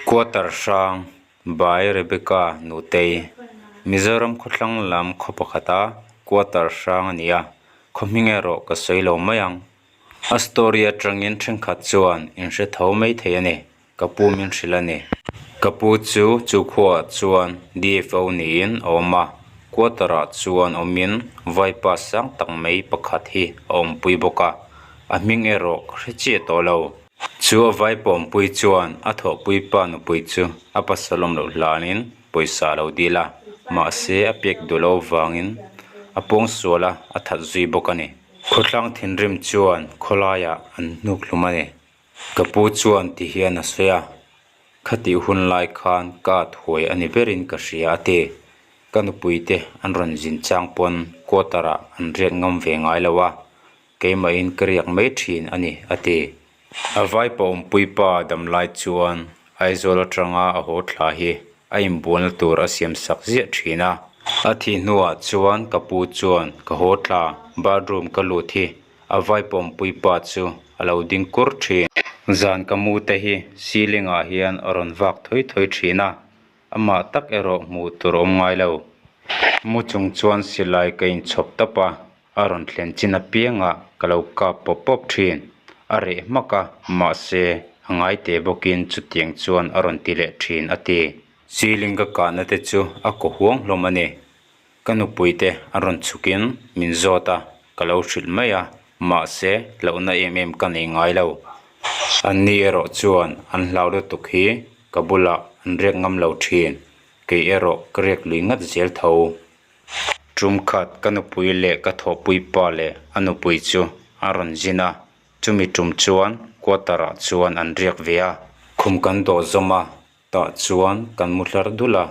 Quarter hrang by Rebecca Nutei Mizoram khawthlang lam khaw pakhata quarter hrang a ni a, khaw hming erawh ka sawi lo mai ang. A story atangin thenkhat chuan in hre tho mai thei a ni, ka pu min hrilh a ni. Ka pu chu chu khuaah chuan DFO niin a awm a, quarter ah chuan awmin vaipa sang tak mai pakhat hi a awmpui bawk a, a hming erawh ka hre chiah tawh lo. Chu a vaipawmpui chuan a thawhpui pa nupui chu a pasal awm loh hlanin pawisa a lo dil a, mahse a pek duh loh avangin a pawng sual a, a that zui bawk a ni. Khawthlang thinrim chuan khawlaiah an hnuk hlum a ni. Ka pu chuan ti hian a sawi a, Khatih hun lai khan ka thuai a ni berin ka hria a ti. Ka nupuite an rawn zin chang pawn quarter ah an riak ngam ve ngai lo a, Keimahin ka riak mai thin a ni, a ti. A vaipa awmpuipa damlai chuan Aizawl atanga a haw thla hi a inbualna tur a siam sak ziah thin a. A thih hnuah chuan ka pu chuan ka haw thla, bathroom ka lut hi a vaipa awmpuipa chu a lo ding kur thin. Zan ka mu te hi ceiling ah hian a rawn vak thawi thawi thin a, amah tak erawh hmuh tur a awm ngai lo. Mu chung chuan silai ka inchhawp tawp a, A rawn thlen chin apiangah ka lo kap pawp pawp thin. A reh hmak a, mahse a ngai teh bawkin chutiang chuan a rawn ti leh thin a ti. Ceiling ka kahna te chu a kaw huang hlawm a ni. Ka nupui te an rawn chhukin min zawt a, ka lo hrilh mai a, mahse hlauhna em em ka nei ngai lo. Anni erawh chuan an hlau lutuk hi ka bulah an riak ngam lo thin, kei erawh ka riak lui ngat zel tho. Tum khat ka nupui leh ka thawhpui pa leh a nupui chu a rawn zin a, chumi tum chuan quarter ah chuan an riak ve a. Khum kan dawh zawm a, tah chuan kan mu hlar dul a,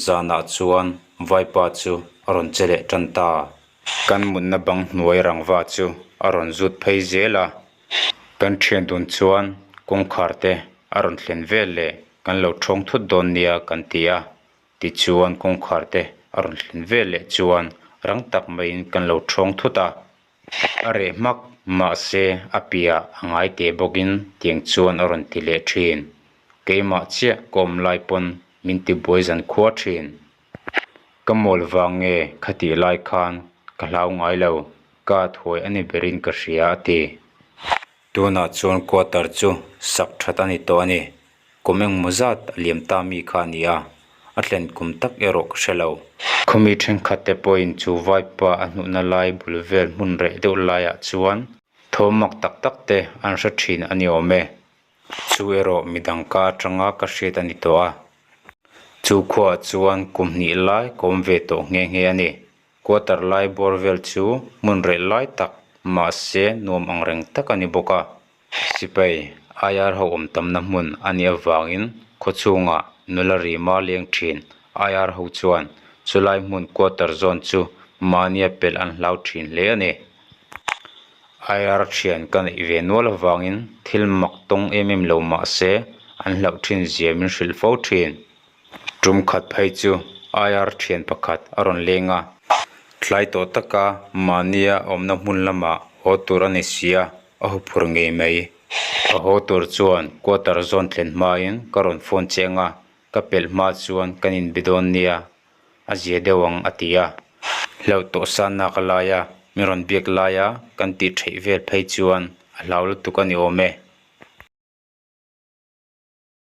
zanah chuan vaipa chu a rawn che leh tan ta. Kan mutna bang hnuai rangva chu a rawn zut phei zel a, kan thian dun chuan kawngkhar te a rawn thlen vel leh kan lo thawng thut dawn nia kan ti a. Tichuan kawngkhar te a rawn thlen vel leh chuan rang tak maiin kan lo thawng thut a, a reh hmak mahse a piah a ngai teh bawkin tiang chuan a rawn ti leh thin. Keimah chiah ka awm lai pawn min ti buai zan khua thin. Ka mawl vang nge khatih lai khan ka hlau ngai lo, ka thuai a ni berin ka hria a ti. Tunah chuan quarter chu sak that a ni tawh a ni. Kum engmaw zat a liam ta mi kha a ni a, a thlen kum tak erawh ka hre lo. Khawmi thenkhat te pawhin chu vaipa a hnuhna lai bul vel hmun reh deuh laiah chuan thawm mak tak tak te an hre thin a ni awm e. Chu erawh midang ka atanga ka hriat a ni tawh a. Chu khuaah chuan kum hnih lai ka awm ve tawh nghe nghe a ni. Quarter lai bawr vel chu hmun reh lai tak mahse nuam ang reng tak a ni bawk a. Sipai IR ho awm tamna hmun a nih avangin khawchhungah nula rima leng thin IR ho chuan chulai hmun quarter zawn chu mahnia pelh an hlau thin hle a ni. IR thian ka neih ve nual avangin thil mak tawng em em lo mahse an hlauh thin zia min hrilh fo thin. Tum khat phei chu IR thian pakhat a rawn leng a, tlai tawh taka mahnia awmna hmun lamah haw tur a ni si a, a hu phur ngei mai. A haw tur chuan quarter zawn thlen hmain ka rawn phone cheng a, ka pelh hma chuan kan inbe dawn nia, a zia deuh ang a ti a. Hlauh tawh san nak a lai a, min rawn biak laia kan tih theih vel phei chuan a hlau lutuk a ni awm e.